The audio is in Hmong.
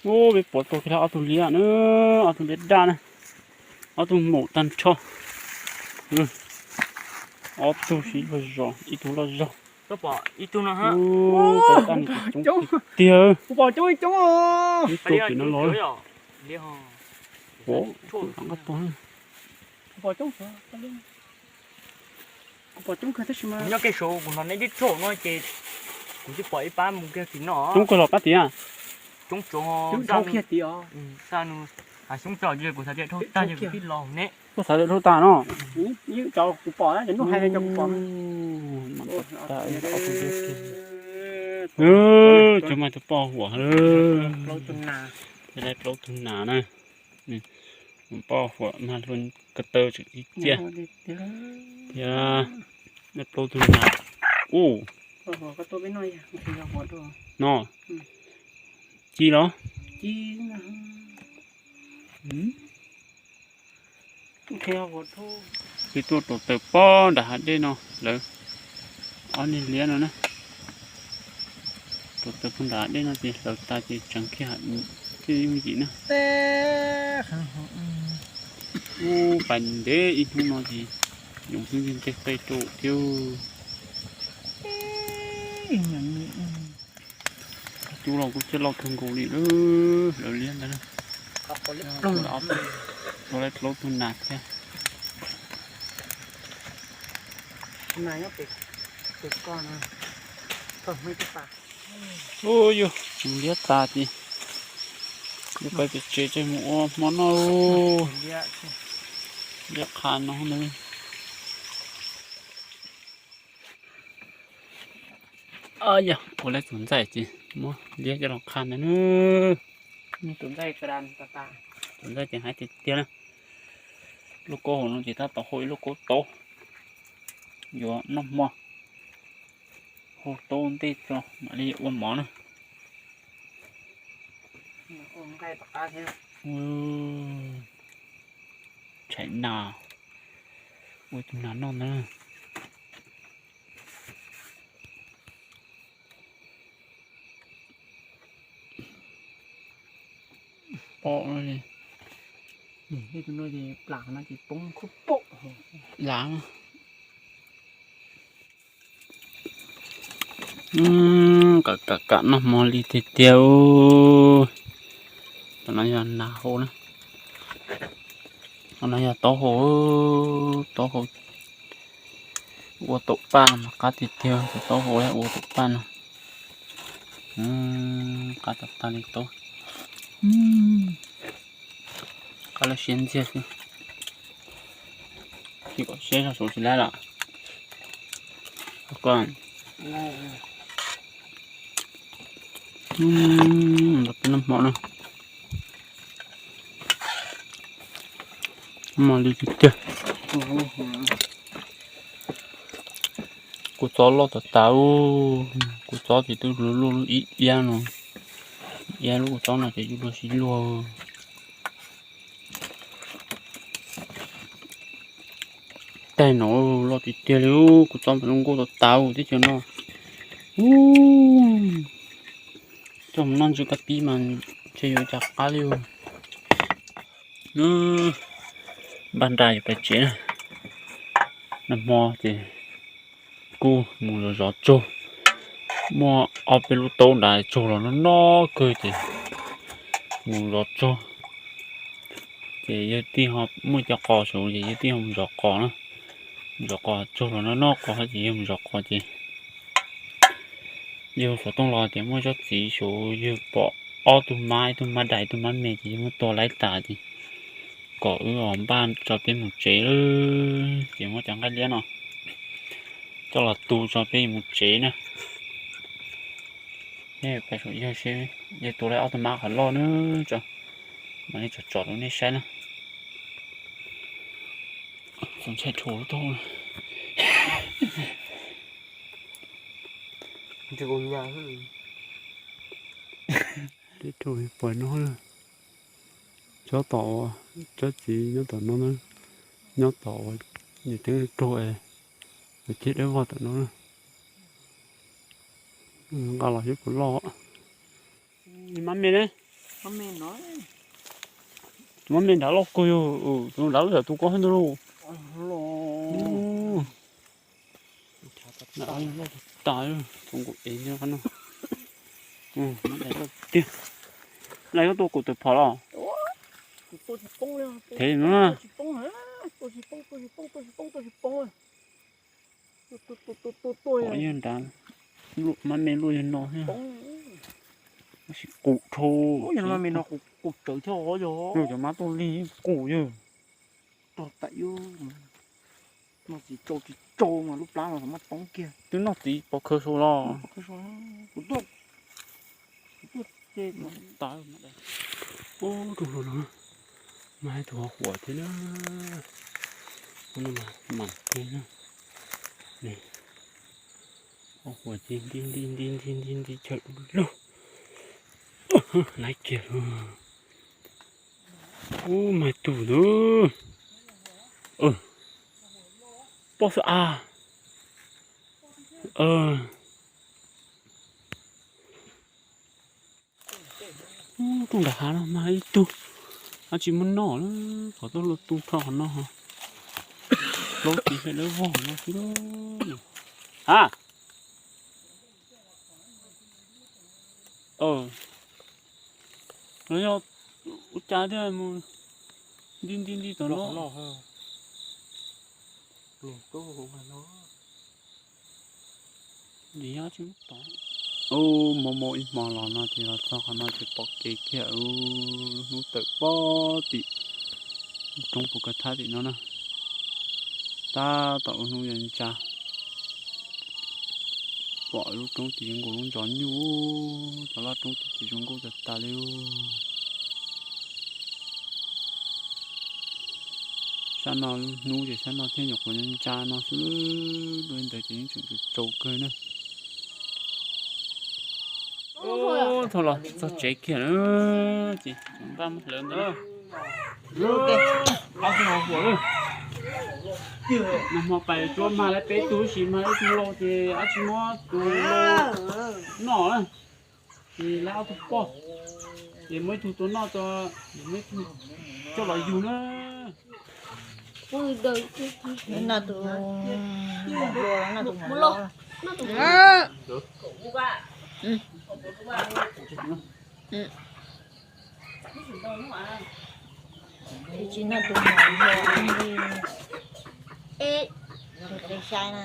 Ub, peb pom tau kiag ob tug liab na, ob tug liab daj na, ob tug maum tag nrho. Ob tug siv luag zog, ib tug loj zog. Ub, peb daj no coob tiag tiag. Ib tug pem no los. Ub, nqa tuag. Nyob kiag saud kuv hnov neb tib rau no ces kuv twb pom ib pab mus kiag tim no. Coob kawg los pab tiag. Coob tsuav kiag tim os. Xyoob txog ces kuv xav tias dhau tag ces kuv twb los ne. Kuv xav tias dhau tag no. Kuv pom, kuv pom. Cov mas tus poj huam, plaub tug nas na. Poj huam mas hlua ko taw tseem ci ciaj thiab. Plaub tug nas. Ub, no ci los? Ces tuaj rau taws pob nram hav dej no lawv, ob niag liab no na. Rau taws pob nram hav dej no ces hlawv tas ces tseev kiag hav dej yooj yim na. Ub, pais ntev ib hnub no ces yoov xwb ntseg qe rau thiab. Cub los kuj coj loj kawg nkaus li lawm, liab ntawd. Ua plaub tug nas thiab. Ub, yog liab tas ces yuav pais pem tsev ces mus ua hmo noj. Liab qha no na. Yog ua lawv tus ntxaij ces muab liab coj los qha ntawd na. Tus ntxaij ces hais tiag tiag na. Lub kaub hau no ces tab tom hau ib lub kaub taub, yuav noj hmo, hau taub ntej tso mam li ua mov na. Tshais nas, ua tus nas noj ntawd. Pom li, plam no ces poob khub pom las. Kam kam kam noj hmo li tiag tiag. Tam no yog nas hau na. Tam no yog taub hau, taub hau ua taum paj no mas qab tiag tiag, cov taub hau ua taum paj no. Qab tag tag li taub, qab lawv siab ntxiag xwb. Tsis kom siab zog saud tsis laib lawm. Peb noj hmo na, hmo li tiag tiag. Kua txob loj tas tas, kua txob ces twb luaj luaj lub ib iab no, iab lub kua txob no ces yuav luag sib luag. Taig no loj tiag tiag li, kua txob mas zoo nkauj tas tas teb chaws no. Coj mus noj ntxuag kab pib mas ntshe yuav cas qab li. Npaj nra yuav pais tsev na. Nag hmo ces kuj mus zov zov tsaug, muaj ob peb lub taub nrad tsaug los noj noj kawg ces mus zov tsaug. Ces yawg tij ho muaj cov qos saud ces yawg tij ho mus zov qos na. Mus zov qos tsaug los noj noj qos ces yawg mus zov qos ces yawg xov tooj los tias muaj tsob txiv saud yawg pom ob tug mab, ib tug mab dais ib tug mab me ces yawg muab tua laib tas ces kom wb os npaj tso peb mus tsev lawm. Ces muab cov nqaij liab no coj los tu tso peb mus tsev na. Peb saum yawg seb yawg tua laib ob tug mab qhov loj na, tso mam li tsom tsom rau nej saib na. Txaus ntshai dhau lub taub hau. Teb rau pais no, tsob tom, tsob txiv nyob tom no na, nyob tom uas nws teeb raug es, nws ceg dawb vog tom no na. Nqa los xyov puas loj. Mab me ne, Tus mab me nrad loj kawg yog, tus nrad loj yam tus ko hab ntag lauj. Tas, tus nkaum ev no. Tiag, laj yuav tua kuv tawm phom los. Phem no na. Pom yog nrad, mab me luaj yog no thiab. Tab sis qus dhau. Mab me no qus tsawv thiab os, yog cov mab tuaj lig qus yog. Rog tam ib, no txiv tsau tsis tsau mas lub plab no maj toob kiag. Twb noj txiv pov khawv saud los. Kuv tuaj, kuv tuaj, tas. Ub, rau hlo no, mas ib tug ho huam thiab na. Ub, no mas mam tiag na. Ho huam ces nti nti nti nti nti nti chaw lug. Laiv kiag lug. Ub, mas tus ntawd. Pob xwb a. Ub, tuaj nram hav no mas ib tug, dab tsi muab noj lawm, qhov tuaj luaj tu rho qhov no. Plaub txiv fem dawb vog no xwb. Ha, no yog ua cas thiaj mus nti nti nti tom no. Ub, mob mob ib hmo los no ces los txog qhov no ces pom kev kiag, lub hnub tawm pob tim roob puas kawg thab tim no na. Tab tom lub hnub yuav ntsa, pom lub roob tid zoo nkaus lub ntsos nyuj, cov laj roob tid ces zoo nkauj tas tas li. Sab no lub hnub ces sab no thiaj nyuam qhuav ntsa no xwb, dua li ntawd ces yeej tseem tsau tsau kawg na. Thaum los txog tsev kiag na, ces npaj muab hlawv ntawd. Nag hmo pais tsuab mag lawm peb tug, tab sis mag ib tug lauj ces dab tsi muab tus lauj noj na, ces lawv ob tug poj, ces muab ib tug tua noj tso, muab ib tug coj los yug na. Tsis noj tus mos li, saib na.